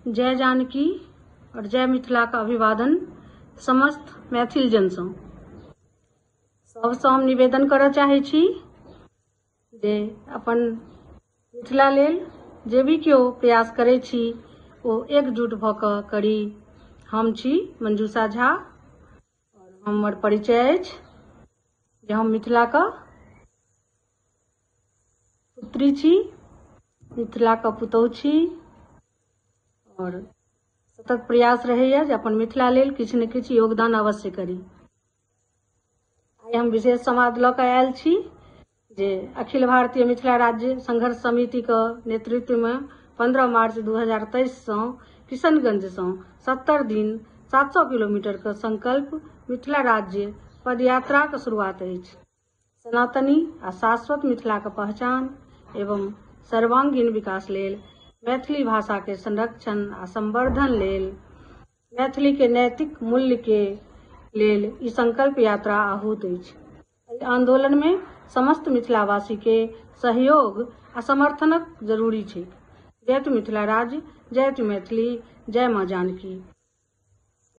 जय जानकी और जय मिथिलाक अभिवादन समस्त मैथिल जनसँ। सबसँ हम निवेदन करऽ चाहै छी जे अपन मिथिला लेल जे भी केओ प्रयास करै छी ओ एकजुट भऽ कऽ करी। हम छी मंजूषा झा और हमर परिचय अछि जे हम मिथिलाक पुत्री छी, मिथिलाक पुतहु छी और सतत प्रयास रहैया जे अपन मिथिला लेल किछु ने किछु योगदान अवश्य करी। आइ हम विशेष समाद लऽ कऽ आयल छी जे अखिल भारतीय मिथिला राज्य संघर्ष समितिक नेतृत्वमे 15 मार्च 2023 सँ किशनगंजसँ 70 दिन 700 किलोमीटरक संकल्प मिथिला राज्य पदयात्राक शुरुआत अछि। सनातनी आ शाश्वत मिथिलाक पहचान एवं सर्वांगीण विकास लेल, मैथिली भाषा के संरक्षण आ संवर्धन लेल, मैथिली के नैतिक मूल्य के लेल ई संकल्प यात्रा आहूत अछि। एहि आंदोलन मे समस्त मिथिलावासी के सहयोग आ समर्थनक जरूरी छैक। जयतु मिथिला राज्य, जयतु मैथिली, जय माँ जानकी।